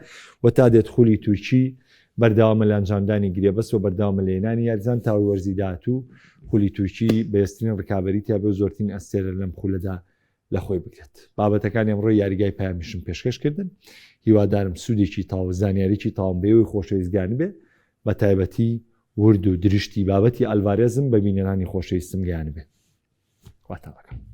و تا دێت خولی تورکی بەردەوامە لە ئەنجامدانی گرێبەست و بەردەوامە لە هێنانی یاریزان تاوەی وەرزی داهاتوو خولی تورکی بەهێزترین رکابەری تیا بێ و زۆرترین ئەستێرە لەم خولەدا لە خۆی بگرێت. بابەتەکانی ئەمڕۆی یاریگای پەیامیشم پێشکەش کردن هیوادارم سوودێکی تاو زانیاریی تاوم بەێوەی خۆشەویست گەیاندبێ بە تایبەتی ورد و درشتی بابەتی ئەلڤارێزم بە بینەرانی خۆشەویستم گەیاندبێ. خواتان لەگەڵ.